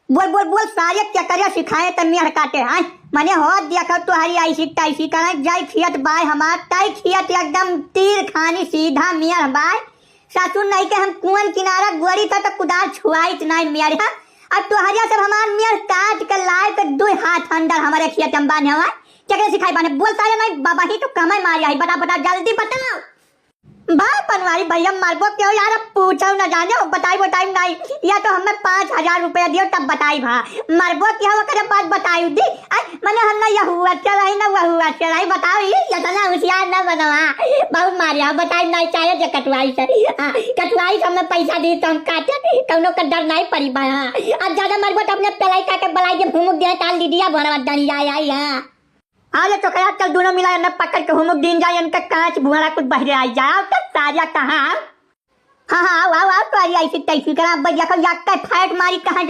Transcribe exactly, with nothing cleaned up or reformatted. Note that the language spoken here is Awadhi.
बोल, बोल, बोल, सारे केकरे सिखाए त मेड़ काटे, आय? मने हो देखो तोहरी ऐसी तैसी करे, जाई खेत बाय हमार, तई खेत एकदम तीर खानी सीधा मेड़ बाय। ससुर नहीं के हम कुआन किनारा गोरी था त कुदार छुआइत नहीं मेड़ है। अब तोहरिया सब हमार मेड़ काट के लाए के दुई हाथ अंदर हमारे खेत में बांधे हुआ। केकरे सिखाई बाने? बोल सारे नहीं, बाबा ही तो कमाई मारी आई, बता, बता, जल्दी बताओ। बा पनवारी भैया, मरबो क्यों यार, अब पूछो न जाने, बताई, बताई नहीं। या तो हमें पाँच हजार रुपया दियो तब बताई भा। मरबो क्यों ओकरे बाद बताई दी। अरे, मने हम ना यहुआ चलाई ना वहुआ चलाई, बताओ ई, इतना होशियार ना बनवा। बहुत मारिया, बताई नहीं चाहे जे कटवाई से। हाँ, कटवाई से हमें पैसा दी तो हम काटे, कौनो का डर नहीं पड़ी बा। हाँ। अब ज्यादा मरबो तो अपने पेलाई काटे बलाई के भूमुक दे, ताल दीदिया भरवा डरी आई, आई, हाँ। अरे तो कहे आजकल दोनों मिला न पकड़ के हुमुक दीन जाए, इनका कांच भुआरा कुछ बहरे आई जाओ, तो सारिया कहाँ? हाँ, हाँ, आओ, आओ, आओ, तो आई ऐसी तैसी करा, अब देखो, या का फाइट मारी कहाँ